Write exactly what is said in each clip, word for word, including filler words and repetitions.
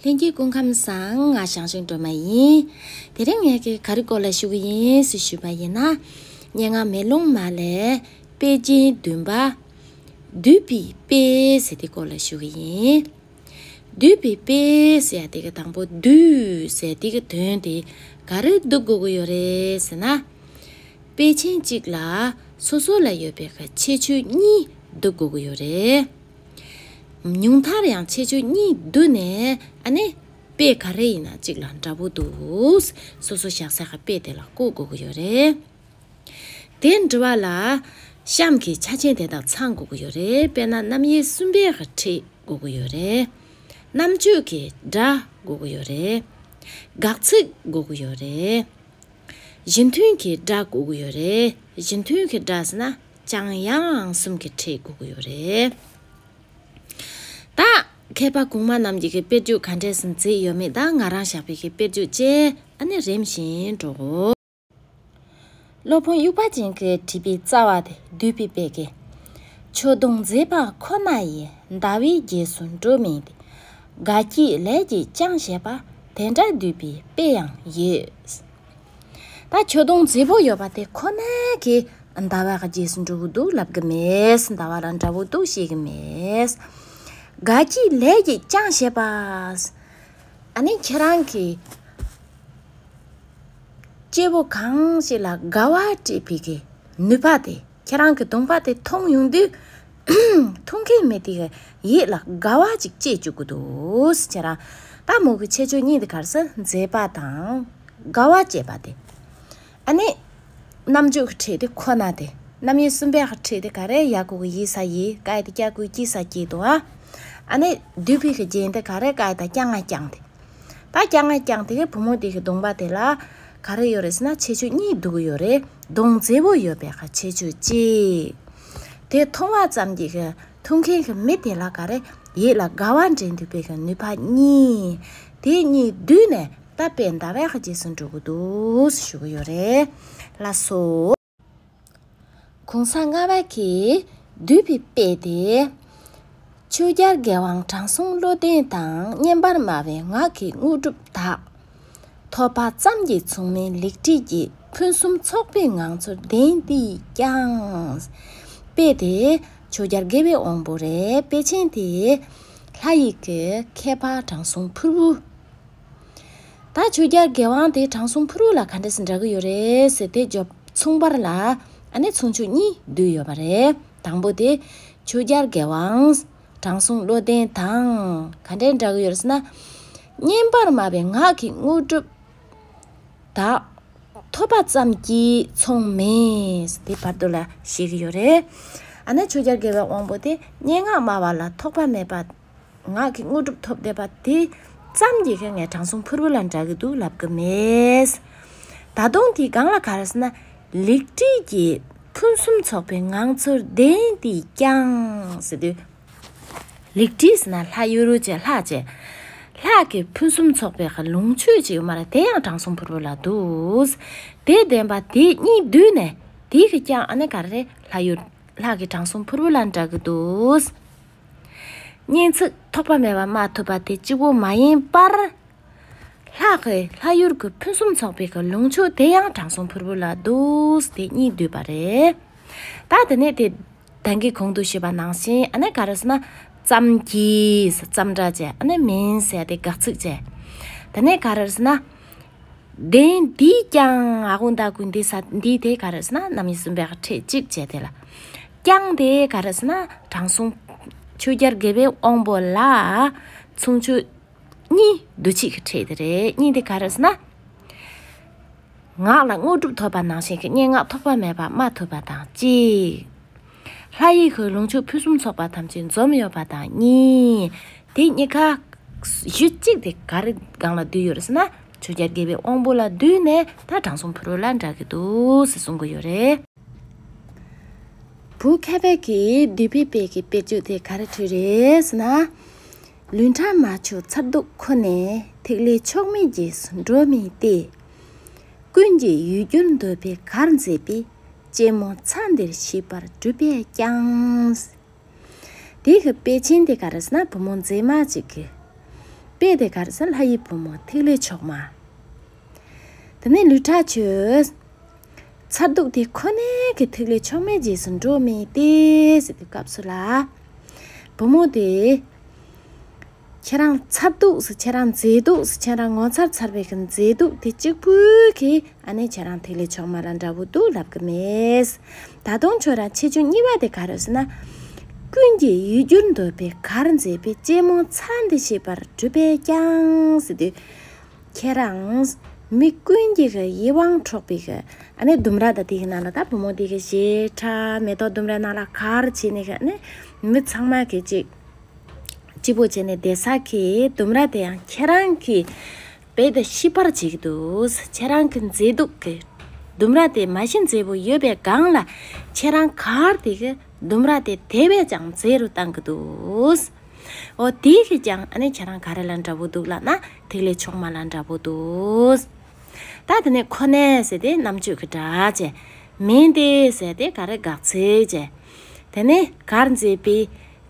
ལྷན་རྒྱས་སྐུ་ཁམས་བཟང་། ང་ཞང་ཞུང་སྒྲོལ་མ་ཡིན། དེ་རིང་ངས་ཀྱི་ག་རེ་སྐོར་ལ་ཞུ་གི་ཡིན་ཟེར་ཞུས་པ་ཡིན་ན། སྙན་ངག་མེ་ལོང་མ་ལས་དཔེ་རྒྱན་བདུན་པ། བསྡུས་པའི་དཔེ་ཟེར་དེ་སྐོར་ལ་ཞུ་གི་ཡིན། བསྡུས་པའི་དཔེ་ཟེར་ཡ་དེ་གི་དང་པོ་བསྡུས་ཟེར་དེ་གི་དོན་དེ་ག་རེ་བསྡུ་དགོས་ཀྱི་ཡོད་རེད་ཟེར་ན། དཔེ་ཅན་གཅིག་ལ་སོ་སོ་ལ་ཡོད་པའི་ཁྱད་ཆོས་གཉིས་བསྡུ་དགོས་ཀྱི་ཡོད་རེད། ཉུང་མཐར་ཡང་ཁྱད་ཆོས་གཉིས་བསྡུས་ནས་ཨ་ནི་དཔེ་ག་རེ་ཡིན་ན་གཅིག་ལ་འདྲ་པོ་འདུག་སོ་སོ་བཞག་སའི་དཔེ་དེ་ལ་བཀོད་དགོས་ཀྱི་ཡོད་རེད། དེ་འབྲི་བ་ལ་གཤམ་གྱི་ཆ་རྐྱེན་དེ་དག་ཚང་དགོས་ཀྱི་ཡོད་རེད། དཔེར་ན་རྣམ་དབྱེ་གསུམ་པའི་ཁྲིད་དགོས་ཀྱི་ཡོད་རེད། རྣམ་བརྗོད་ཀྱི་སྒྲ་དགོས་ཀྱི་ཡོད་རེད། དགག་ཚིག་དགོས་ཀྱི་ཡོད་རེད། གཞི་མཐུན་གྱི་སྒྲ་དགོས་ཀྱི་ཡོད་རེད། གཞི་མཐུན་གྱི་སྒྲ་ཟེར་ན་ཀྱང་ཡང་གསུམ་གྱི་ཕྲད་དགོས་ཀྱི་ཡོད་རེད། ད་མཁས་པ་གོང་མ་རྣམས་ཀྱིས་དཔེར་བརྗོད་ག་འདྲས་སེ་མཛད་ཡོད་མེད་དང་ང་རང་བཞག་པའི་གི་དཔེར་བརྗོད་བཅས་ཨ་ནི་རིམ་བཞིན་འགྲོ། སློབ་དཔོན་དབྱུག་པ་ཅན་གྱིས་བྲིས་པའི་རྩ་བ་དེ་བསྡུས་པའི་དཔེ་གི། ཆོས་དུང་མཛེས་པ་ཁོ་ན་ཡི། ཟླ་བའི་རྗེས་སུ་འགྲོ་མིན་ཏེ། དགའ་སྐྱིད་ལས་ཀྱིས་ཀྱང་བྱེད་པ། དེ་འདྲ་བསྡུས་པའི་དཔེ་ཡང་ཡོད། ད་ཆོས་དུང་མཛེས་པོ་ཡོད་པ་དེ་ཁོ་ན་གིས་ཟླ་བ་གི་རྗེས་སུ་འགྲོ་གི་འདུག་ལབ་གི་མེད། ཟླ་བ་ལ་འདྲ་པོ་འདུག་ཤེས་གི་མེད། དགའ་སྐྱིད་ལས་ཀྱིས་ཀྱང་བྱེད་པ། ཨ་ནི་ཁྱེད་རང་གི་སྐྱེ་བོ་གང་ཞིག་ལ་དགའ་བ་སྤྲད་པའི་གི་ནུས་པ་དེ། ཁྱེད་རང་གི་གདོང་པ་དེ་མཐོང་ཡོང་དུས་མཐོང་མཁན་མི་དེ་གི་ཡིད་ལ་དགའ་བ་ཅིག་སྐྱེ་བཅུག་གི་འདུག་ཟེར། ཁྱེད་རང་ད་མོ་གི་ཁྱད་ཆོས་གཉིས་དེ་ག་རེ་ཟེར། མཛེས་པ་དང་དགའ་བ་སྐྱེས་པ་དེ། ཨ་ནི་རྣམ་བརྗོད་ཀྱི་ཕྲད་དེ་ཁོ་ན་དེ། རྣམ་དབྱེ་གསུམ་པའི་ཕྲད་དེ་ག་རེ། ཡ་གུ་གུ་ཡི་ས་ཡི། ཀ་ཡ་བཏགས་ཀྱ་གུ་གུ་ཀྱི་ས་ཀྱི་འདུག་ཨ། ཨ་ནི་བསྡུས་པའི་གི་རྒྱན་དེ་ག་རེ། ཀ་ཡ་བཏགས་ཀྱ་ང་ཀྱང་དེ། ད་ཀྱ་ང་ཀྱང་དེ་གི་བུ་མོ་དེ་གི་གདོང་པ་དེ་ལ་ག་རེ་ཡོད་རེད་ཟེར་ན་ཁྱད་ཆོས་གཉིས་འདུག་གི་ཡོད་རེད། གདོང་མཛེས་པོ་ཡོད་པའི་ཁ་ཁྱད་ཆོས་གཅིག་དེ་མཐོང་བ་ཙམ་གྱིས་གི་མཐོང་མཁན་གྱི་མི་དེ་ལ་ག་རེ། ཡིད་ལ་དགའ་བ་འདྲེན་ཐུབ་པའི་གི་ནུས་པ་གཉིས། དེ་གཉིས་བསྡུས་ནས་ད་དཔེ་ཟླ་བའི་ཁ་རྗེས་སུ་འགྲོ་གི་འདུག་ཞུ་གི་ཡོད་རེད། ལགས་སོ། གོང་ས་ལྔ་པ་གིས་བསྡུས་པའི་དཔེ་དེ། ཆོས་རྒྱལ་དགེ་དབང་དྲང་སྲོང་བློ་ལྡན་དང་། སྙན་པར་སྨྲ་བའི་ངག་གི་དངོས་གྲུབ་དག་ཐོབ་པ་ཙམ་གྱིས་མཚུངས་མེད་ལེགས་བྲིས་ཀྱི། ཕུན་སུམ་ཚོགས་པའི་ངང་ཚུལ་ལྡན་འདིས་ཀྱང་། དཔེ་དེ་ཆོས་རྒྱལ་དགེ་བའི་དབང་པོ་རེད། དཔེ་ཅན་དེ་ལྷ་ཡི་གི་མཁས་པ་དྲང་སྲོང་ཕུར་བུ། ད་ཆོས་རྒྱལ་དགེ་དབང་དེ་དྲང་སྲོང་ཕུར་བུ་ལ་ག་འདྲ་སེ་འདྲ་གི་ཡོད་རེད་ཟེར་དེ་བརྗོད་མཚུངས་པར་ལ་ཨ་ནི་མཚུངས་ཆོས་གཉིས་བསྡུས་ཡོད་པ་རེད། དང་པོ་དེ་ཆོས་རྒྱལ་དགེ་དབང་། དྲང་སྲོང་བློ་ལྡན་དང་ག་འདྲའི་འདྲ་གི་ཡོད་རེད་ཟེར་ན། སྙན་པར་སྨྲ་བའི་ངག་གི་དངོས་གྲུབ་དག་ཐོབ་པ་ཙམ་གྱིས་མཚུངས་མེད་དེ་བར་དུ་ལ་བཤད་ཀྱི་ཡོད་རེད། ཨ་ནི་ཆོས་རྒྱལ་དགེ་བའི་དབང་པོ་དེ་སྙན་ངག་སྨྲ་བ་ལ་ཐོགས་པ་མེད་པ། ངག་གི་དངོས་གྲུབ་ཐོབ་བསྡད་པ་དེ་ཙམ་གྱིས་ཀྱང་ངས་དྲང་སྲོང་ཕུར་བུ་ལ་འདྲ་གི་འདུག་ལབ་གི་མེད། ད་དུང་དེའི་སྒང་ལ་ག་རེ་ཟེར་ན། ལེགས་བྲིས་ཀྱི་ཕུན་སུམ་ཚོགས་པའི་ངང་ཚུལ་ལྡན་འདིས་ཀྱང་ཟེར་དུས། ལེགས་བྲིས་ཟེར་ན་ལྷ་ཡུལ་རུ་བཅས་ལྷ་བཅས། ལྷ་གི་ཕུན་སུམ་ཚོགས་པའི་ལོངས་སྤྱོད་ཅིག་ཡོད་མ་རེད། དེ་ཡང་དྲང་སྲོང་ཕུར་བུ་ལ་འདུག་དེ་ལྡན་པ་དེ་གཉིས་བསྡུས་ནས་དེ་གི་ཀྱང་ཨ་ནི་ག་རེ་རེད། ལྷ་ཡུལ་ལྷ་གི་དྲང་སྲོང་ཕུར་བུ་ལ་འདྲ་གི་འདུག་སྙན་ཚིག་ཐོགས་པ་མེད་པ་སྨྲ་ཐུབ་པ་དེ་གཅིག་པོ་མ་ཡིན་པར། ལྷ་གི་ལྷ་ཡུལ་གྱི་ཕུན་སུམ་ཚོགས་པའི་གི་ལོངས་སྤྱོད་དེ་ཡང་དྲང་སྲོང་ཕུར་བུ་ལ་འདུག་དེ་གཉིས་བསྡུས་པ་རེད། ད་དེ་ནས་དེ་ད་གིན་གོང་དུ་ཞུས་པ་ནང་བཞིན་ཨ་ནི་ག་རེ་ཟེར་ན། ཙམ་གྱིས་ཙམ་སྒྲ་བྱས། ཨ་ནི་མིན་ཟེར་དེ་དགག་ཚིག་བྱས། དེ་ནས་ག་རེ་ཟེར་ན། ལྡན་འདིས་ཀྱང་ཨ་གུ་ད་གུ་འདི་ས་འདི་དེ་ག་རེ་ཟེར་ན། རྣམ་དབྱེ་གསུམ་པའི་ཕྲད་གཅིག་བྱས་དེ་ལ། ཀྱང་དེ་ག་རེ་ཟེར་ན། དྲང་སྲོང་ཆོས་རྒྱལ་དགེ་བའི་དབང་པོ་ལ་མཚུངས་ཆོས་གཉིས་འདུ་བྱེད་ཀྱི་ཕྲད་དེ་རེད། གཉིས་དེ་ག་རེ་ཟེར་ན། ངག་ལ་དངོས་གྲུབ་ཐོབ་པ་ནང་བཞིན་གྱི་སྙན་ངག་ཐོགས་པ་མེད་པ་སྨྲ་ཐུབ་པ་དང་གཅིག་ལྷ་ཡི་གི་ལོངས་སྤྱོད་ཕུན་སུམ་ཚོགས་པ་ཐམས་ཅད་འཛོམས་ཡོད་པ་དང་གཉིས། དེ་གཉིས་ཀ་གཞི་གཅིག་དེ་ག་རེ་སྒང་ལ་བསྡུས་ཡོད་རེད་ཟེར་ན། ཆོས་རྒྱལ་དགེ་བའི་དབང་པོ་ལ་བསྡུས་ནས་ད་དྲང་སྲོང་ཕུར་བུ་ལ་འདྲ་གི་འདུག་ཟེར་གསུང་གི་ཡོད་རེད། བོད་མཁས་པའི་གི་བསྡུས་པའི་དཔེ་གི་དཔེར་བརྗོད་དེ་ག་རེ་བྲིས་རེད་ཟེར་ན། ལུས་ཕྲ་མ་ཆོད་མཚར་སྡུག་ཁོ་ནས། ཐིག་ལེ་ཕྱོགས་མེད་རྗེས་སུ་འགྲོ་མིན་ཏེ། ཀུན་གྱི་ཡིད་འགྱུར་འདོད་པས་གར་མཛད་པའི། གཅེན་མོ་མཚམས་འདིར་ཤིས་པར་བསྒྲུབས་པས་ཀྱང་། དེ་གི་དཔེ་ཅན་དེ་ག་རེ་ཟེར་ན། བུ་མོ་མཛེས་མ་ཅིག་གི་ དཔེ་དེ་ག་རེ་ཟེར་ན་ལྷ་ཡི་བུ་མོ་ཐིག་ལེ་མཆོག་མ། དེ་ནས་ལུས་ཕྲ་ཆོས། མཚར་སྡུག་དེ་ཁོ་ནའི་གི་ཐིག་ལེ་མཆོག་མའི་རྗེས་སུ་འགྲོ་མི་དེ་ཟེར་དུས་སྐབས་སུ་ལ། བུ་མོ་དེ། ཁྱེད་རང་མཚར་སྡུག་ཟེར་ཁྱེད་རང་མཛེས་སྡུག་ཟེར་ཁྱེད་རང་ངོ་མཚར་མཚར་བའི་གི་མཛེས་སྡུག་དེ་གཅིག་པུས་གི་ཨ་ནི་ཁྱེད་རང་ཐིག་ལེ་མཆོག་མ་ལ་འདྲ་བོ་འདུག་ལབ་གི་མེད། ད་དུང་ཁྱོད་རང་ཁྱད་ཆོས་གཉིས་པ་དེ་ག་རེ་ཟེར་ན། ཀུན་གྱི་ཡིད་འགྱུར་འདོད་པའི་གར་མཛད་པའི་གཅེན་མོ་མཚན་དེ་ཤེས་པར་གྲུབ་པས་ཀྱང་ཟེར་དུས། ཁྱེད་རང་མི་ཀུན་གྱི་གི་ཡིད་དབང་འཕྲོག་པའི་གི་ཨ་ནི་ལྡུམ་ར་དང་དེ་གི་ནང་ལ་ད་བུ་མོ་དེ་གི་ཞེ་ཁྲ་མེ་ཏོག་ལྡུམ་རའི་ནང་ལ་གར་བྱས་ནས་གི་ཨ་ནི་མི་ཚང་མ་གི་ཅིག་གཅིག་པོ་བྱས་ནས་བསྡད་ས་གི་ལྡུམ་ར་དེ་ཡང་ཁྱེད་རང་གི་རྦད་དེ་ཤེས་པར་བྱེད་ཀྱི་འདུག་ཁྱེད་རང་གི་མཛེས་སྡུག་གི་ལྡུམ་ར་དེ་མ་གཞི་མཛེས་པོ་ཡོད་པའི་སྒང་ལ་ཁྱེད་རང་གར་དེ་གི་ལྡུམ་ར་དེ་དེ་བས་ཀྱང་མཛེས་རུ་བཏང་གི་འདུག་འོ་དེ་གི་ཀྱང་ཨ་ནི་ཁྱེད་རང་ག་རེ་ལ་འདྲ་བོ་འདུག་ལབ་ན་ཐིག་ལེ་མཆོག་མ་ལ་འདྲ་བོ་འདུག་ད་དེ་ནས་ཁོ་ནའི་ཟེར་དེ་རྣམ་དཔྱོད་ཀྱི་སྒྲ་བྱས། མིན་ཏེ་ཟེར་དེ་ག་རེ་དགག་ཚིག་བྱས། དེ་ནས་གར་མཛད་པའི་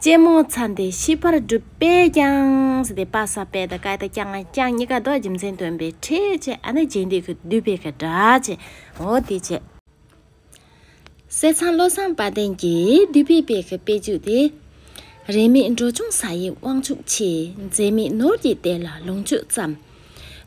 གཅེན་མོ་མཚན་དེ་ཤེས་པར་གྲུབ་པས་ཀྱང་ཟེར་དེ་པ་ས་པས་དང་ཀ་ཡ་བཏགས་ཀྱང་ང་ཀྱང་གཉིས་ཀ་དོ་རྒྱུ་མཚན་སྟོན་པའི་ཕྲད་བྱས་ཨ་ནི་རྗེས་འདེད་ཀྱི་བསྡུས་པའི་གི་སྒྲ་བྱས། འོ་དེ་བྱས། གསེར་ཚང་བློ་བཟང་དཔལ་ལྡན་གྱིས་བསྡུས་པའི་དཔེ་གི་དཔེ་བརྗོད་དེ། རེ་མིག་འགྲོ་ཆུང་ས་ཡི་དབང་ཕྱུག་ཆེ། མཛེ་མིག་ནོར་གྱི་གཏེར་ལ་ལོངས་སྤྱོད་ཙམ།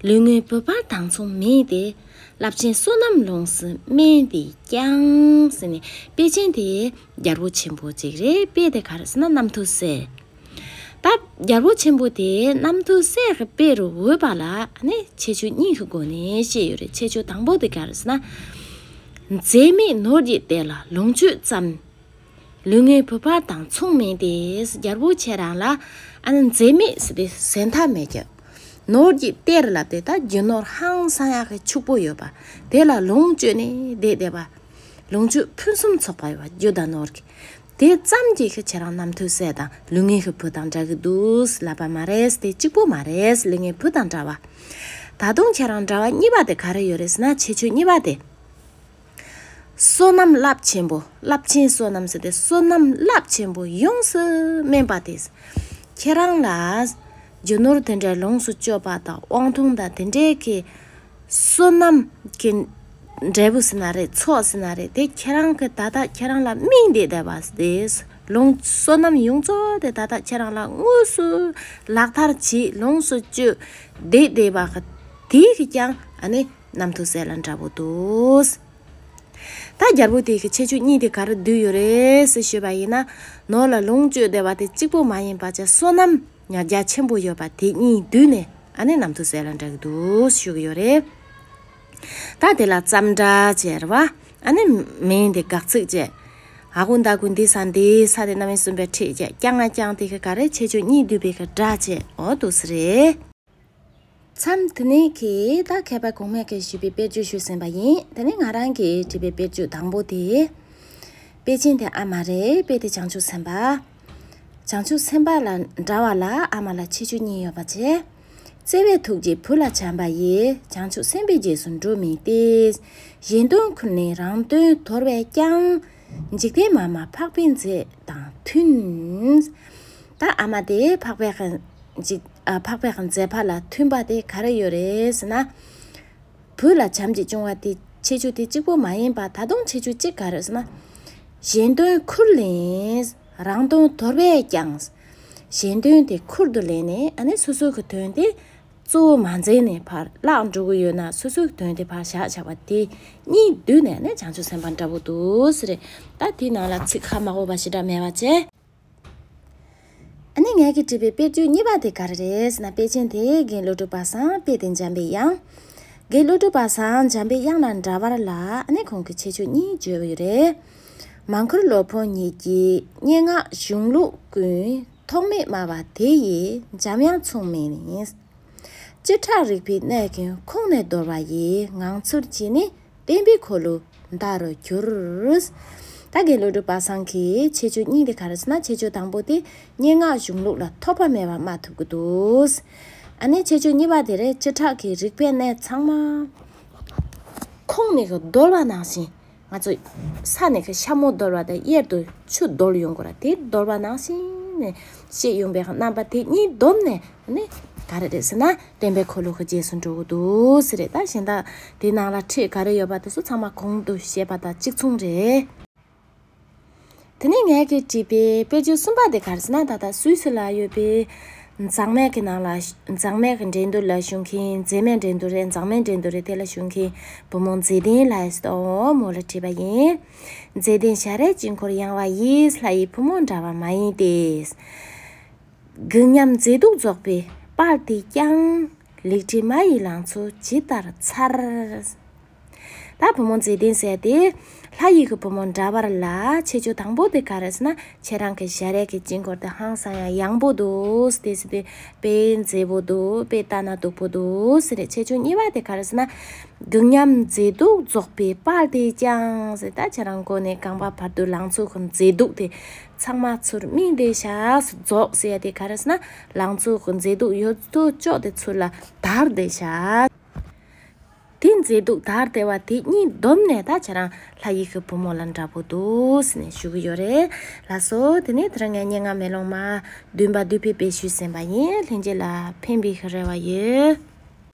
ལུས་ངན་བུ་ཕར་དང་མཚུངས་མིན་ཏེ། རླབས་ཆེན་བསོད་ནམས་ལོངས་སུ་སྨིན་ཏེ་ཀྱང་། ཟེར་ནས་དཔེ་ཅན་དེ་རྒྱལ་པོ་ཆེན་པོ་ཅིག་རེད། དཔེ་དེ་ག་རེ་ཟེར་ན་རྣམ་ཐོས་སྲས། ད་རྒྱལ་པོ་ཆེན་པོ་དེ་རྣམ་ཐོས་སྲས་ཀྱི་དཔེ་རུ་འོས་པ་ལ་ནི་ཁྱད་ཆོས་གཉིས་ཀྱི་སྒོ་ནས་བཤད་ཡོད་རེད། ཁྱད་ཆོས་དང་པོ་དེ་ག་རེ་ཟེར་ན། མཛེ་མིག་ནོར་གྱི་གཏེར་ལ་ལོངས་སྤྱོད་ཙམ། ལུས་ངན་བུ་ཕར་དང་མཚུངས་མིན་ཏེ། རྒྱལ་པོ་ཁྱེད་རང་ལ་ཨ་ནི་མཛེ་མིག་ཟེར་དེ་ཟད་མཐའ་མེད་ཀྱི། ནོར་གྱི་གཏེར་ལ་དེ་ད་རྒྱུ་ནོར་ཧང་སང་ཡག་གི་ཕྱུག་པོ་ཡོད་པ་དེ་ལ་ལོངས་སྤྱོད་ནས་བསྡད་བསྡད་པ། ལོངས་སྤྱོད་ཕུན་སུམ་ཚོགས་པ་ཡོད་པ་རྒྱུ་དང་ནོར་གྱི། དེ་ཙམ་གྱིས་ཁྱེད་རང་རྣམ་ཐོས་སྲས་དང་ལུས་ངན་གྱི་བུ་དང་འདྲ་གི་འདུག་ལབ་པ་མ་རེད། དེ་གཅིག་པོ་མ་རེད། ལུས་ངན་བུ་དང་འདྲ་བ། ད་དུང་ཁྱེད་རང་འདྲ་བ་གཉིས་པ་དེ་ག་རེ་ཡོད་རེད་ཟེར་ན་ཁྱད་ཆོས་གཉིས་པ་དེ། བསོད་ནམས་རླབས་ཆེན་པོ། རླབས་ཆེན་བསོད་ནམས་ཟེར་ཏེ་བསོད་ནམས་རླབས་ཆེན་པོ་ཡོངས་སུ་སྨིན་པ་དེ། ཁྱེད་རང་ལ་རྒྱུ་ནོར་དེ་འདྲ་ལོངས་སུ་སྤྱོད་པ་དང་དབང་ཐང་དང་དེ་འདྲའི་གི་བསོད་ནམས་ཀྱི་འབྲས་བུ་ཟེར་ན་རེད། ཚོགས་ཟེར་ན་རེད། དེ་ཁྱེད་རང་གི་ད་ལྟ་ཁྱེད་རང་ལ་སྨིན་བསྡད་བསྡད་པ་དེ། ལོངས་བསོད་ནམས་ཡོངས་རྫོགས་དེ་ད་ལྟ་ཁྱེད་རང་ལ་དངོས་སུ་ལག་བསྟར་བྱེད་ལོངས་སུ་སྤྱོད་བསྡད་བསྡད་པ་གི་དེ་གི་ཀྱང་ཨ་ནི་རྣམ་ཐོས་སྲས་ལ་འདྲ་བོ་འདུག་ད་རྒྱལ་པོ་དེ་གི་ཁྱད་ཆོས་གཉིས་དེ་ག་རེ་བསྡུས་ཡོད་རེད་ཟེར་ཞུས་པ་ཡིན་ན། ནོར་ལ་ལོངས་སྤྱོད་བསྡད་པ་དེ་གཅིག་པོ་མ་ཡིན་པ་བྱས་བསོད་ནམས་ཉག་རྒྱ་ཆེན་པོ་ཡོད་པ་དེ་གཉིས་བསྡུས་ནས་ཨ་ནི་རྣམ་ཐོས་སྲས་ལ་འདྲ་གི་འདུག་ཞུ་གི་ཡོད་རེད། ད་དེ་ལ་ཙམ་སྒྲ་བྱས་རེད་བ། ཨ་ནི་མིན་དེ་དགག་ཚིག་བྱས། ཨ་ཁུ་ད་ཁུ་འདི་ས་འདི་ས་དེ་རྣམ་དབྱེ་གསུམ་པའི་ཕྲད་བྱས་ཀྱང་ང་ཀྱང་དེ་གི་ག་རེ་ཁྱད་ཆོས་གཉིས་བསྡུས་པའི་གི་སྒྲ་བྱས་འོ་འདུག་སེ་རེད། མཚམས་དེ་ནས་ཁྱེད་ད་མཁས་པ་གོང་མས་ཁྱེད་ཞུས་པའི་དཔེར་བརྗོད་ཞུས་ཟིན་པ་ཡིན། དེ་ནས་ང་རང་གིས་བྲིས་པའི་དཔེར་བརྗོད་དང་པོ་དེ། དཔེ་ཅན་དེ་ཨ་མ་རེད། དཔེ་དེ་བྱང་ཆུབ་སེམས་དཔའ། བྱང་ཆུབ་སེམས་དཔའ་ལ་འདྲ་བ་ལ་ཨ་མ་ལ་ཁྱད་ཆོས་གཉིས་ཡོད་པ་བྱས། བརྩེ་བའི་ཐུགས་རྗེས་བུ་ལ་བྱམས་པ་ཡིས། བྱང་ཆུབ་སེམས་དཔའི་རྗེས་སུ་འགྲོ་མིན་ཏེ། གཞན་དོན་ཁུར་ནས་རང་དོན་དོར་བས་ཀྱང་། འཇིག་རྟེན་མ་སྨྲ་འཕགས་པའི་མཛད་དང་མཐུན། ད་ཨ་མ་དེ་འཕགས་པའི་ཁ་འཇིག་ཨ་འཕགས་པའི་ཁ་མཛད་པ་ལ་མཐུན་པ་དེ་ག་རེ་ཡོད་རེད་ཟེར་ན། བུ་ལ་བྱམས་བརྩེ་བྱུང་བ་དེ་ཁྱད་ཆོས་དེ་གཅིག་པོ་མ་ཡིན་པ་ད་དུང་ཁྱད་ཆོས་གཅིག་ག་རེ་ཟེར་ན། གཞན་དོན་ཁུར་ལེན། རང་དོན་དོར་བས་ཀྱང་། གཞན་དོན་དེ་ཁུར་དུ་ལེན་ནས་ཨ་ནི་སོ་སོ་གི་དོན་དེ་གཙོ་བོ་མ་མཛད་ནས་ཕར་བརླག་འགྲོ་གི་ཡོད་ན་སོ་སོ་གི་དོན་དེ་ཕར་བཞག་བཞག་པ་དེ་གཉིས་བསྡུས་ནས་ཨ་ནི་བྱང་ཆུབ་སེམས་དཔའ་འདྲ་བོ་འདུག་ཟེར་རེད། ད་དེའི་ནང་ལ་ཚིག་ཁ་མ་གོ་བ་ཞེ་དྲག་མེད་པ་བྱས། ཨ་ནི་ངས་ཀྱིས་བྲིས་པའི་དཔེར་བརྗོད་གཉིས་པ་དེ་ག་རེ་རེད་ཟེར་ན། དཔེ་ཅན་དེ་རྒན་བློ་གྲོས་པ་སངས། དཔེ་དེ་འཇམ་པའི་དབྱངས། རྒན་བློ་གྲོས་པ་སངས་འཇམ་པའི་དབྱངས་ལ་འདྲ་བར་ལ་ཨ་ནི་ཁོང་གིས་ཁྱད་ཆོས་གཉིས་བརྗོད་ཡོད་རེད། མ་མཁུར་སློབ་དཔོན་ཉིད་ཀྱི་སྙན་ངག་གཞུང་ལུགས་ཀུན། ཐོགས་མེད་སྨྲ་བ་དེ་ཡི་འཇམ་དབྱངས་མཚུངས་མིན། བཅུ་ཕྲག་རིག་པའི་གནས་ཀུན་ཁོང་ནས་དོར་བ་ཡི། ངང་ཚུལ་གྱིས་ནི་བསྟན་པའི་འཁོར་ལོ་འདའ་རུ་གྱུར། ད་རྒན་བློ་གྲོས་པ་སངས་ཀྱིས་ཁྱད་ཆོས་གཉིས་དེ་ག་རེ་ཟེར་ན། ཁྱད་ཆོས་དང་པོ་དེ་སྙན་ངག་གཞུང་ལུགས་ལ་ཐོགས་པ་མེད་པར་སྨྲ་ཐུབ་ཀྱི་འདུག་ཨ་ནི་ཁྱད་ཆོས་གཉིས་པ་དེ་རེད། བཅུ་ཕྲག་གི་རིག་པའི་གནས་ཚང་མ་ཁོང་ནས་གི་དོར་བ་ནང་བཞིན། ང་ཚོ་ས་ནས་གི་ཤ་མོ་དོར་བ་དང་གཡེར་དུ་ཆུ་དོར་ཡོང་གི་ར། དེ་དོར་བ་ནང་བཞིན་ནས་ཤེས་ཡོང་པའི་རྣམ་པ་དེ་གཉིས་བསྡོམས་ནས་ནི་ ག་རེ་རེད་ཟེར་ན་བརྟན་པའི་འཁོར་ལོ་གི་རྗེས་སུ་འགྲོ་གི་འདུག་ཟེར་རེད། ད་གཞན་དག་དེའི་ནང་ལ་ཁྲིད་ག་རེ་ཡོད་པ་དེ་ཚོ་ཚང་མ་གོང་དུ་བཤད་པ་དང་གཅིག་མཚུངས་རེད། དེ་ནས་ངས་ཀྱིས་བྲིས་པའི་དཔེར་བརྗོད་གསུམ་པ་དེ་ག་རེ་ཟེར་ན། ད་ལྟ་སུད་སི་ལ་ཡོད་པའི་མཛངས་མའི་གི་ནང་ལ་མཛངས་མའི་གི་འགྲན་བསྡུར་ལ་ཞུགས་མཁན། མཛེས་མའི་འགྲན་བསྡུར་རེད། མཛངས་མའི་འགྲན་བསྡུར་རེད། དེ་ལ་ཞུགས་མཁན་བུ་མོ་མཛེས་ལྡན་ལགས་ཟེར་དོ་མོ་ལ་བྲིས་པ་ཡིན། མཛེས་ལྡན་ཞལ་རས་དཀྱིལ་འཁོར་ཡངས་པ་ཡིས། ལྷ་ཡི་བུ་མོ་འདྲ་བ་མ་ཡིན་ཏེ། སྒེག་ཉམས་མཛེས་སྡུག་རྫོགས་པའི་དཔལ་དེས་ཀྱང་། ལེགས་བྲིས་མ་ཡི་ལང་ཚོ་ཇི་ལྟར་མཚར། ད་བུ་མོ་མཛེས་ལྡན་ཟེར་དེ་ལྷ་ཡི་གི་བུ་མོ་འདྲ་བར་ལ་ཁྱད་ཆོས་དང་པོ་དེ་ག་རེ་ཟེར་ན། ཁྱེད་རང་གི་ཞལ་རས་ཀྱི་དཀྱིལ་འཁོར་དེ་ཧང་སང་ཡང་ཡངས་པོ་འདུག་ཟེར་དེ་ཟེར་དེ་དཔེ་མཛེས་པོ་འདུག་དཔེ་ལྟ་ན་སྡུག་པོ་འདུག་ཟེར་རེད། ཁྱད་ཆོས་གཉིས་པ་དེ་ག་རེ་ཟེར་ན། སྒེག་ཉམས་མཛེས་སྡུག་རྫོགས་པའི་དཔལ་དེས་ཀྱང་ཟེར། ད་ཁྱེད་རང་མགོ་ནས་རྐང་པ་བར་དུ་ལང་ཚོ་གི་མཛེས་སྡུག་དེ་ཚང་མ་ཚུར་སྨིན་བསྡད་ཤག་རྫོགས་ཟེར་ཡ་དེ་ག་རེ་ཟེར་ན། ལང་ཚོ་གི་མཛེས་སྡུག་ཡོད་དོ་ཅོག་དེ་ཚུར་ལ་དར་བསྡད་ཤག་དེ་མཛེས་སྡུག་དར་བསྡད་པ་དེ་གཉིས་བསྡོམས་ནས་ད་ཁྱེད་རང་ལྷ་ཡི་གི་བུ་མོ་ལ་འདྲ་པོ་འདུག་ཟེར་ནས་ཞུ་གི་ཡོད་རེད། ལགས་སོ། དེ་ནས་དེ་རིང་ངའི་སྙན་ངག་མེ་ལོང་མ་བདུན་པ་བསྡུས་པའི་དཔེ་ཞུས་ཟིན་པ་ཡིན། ལྷན་རྒྱས་ལ་ཕན་པའི་རེ་བ་ཡོད།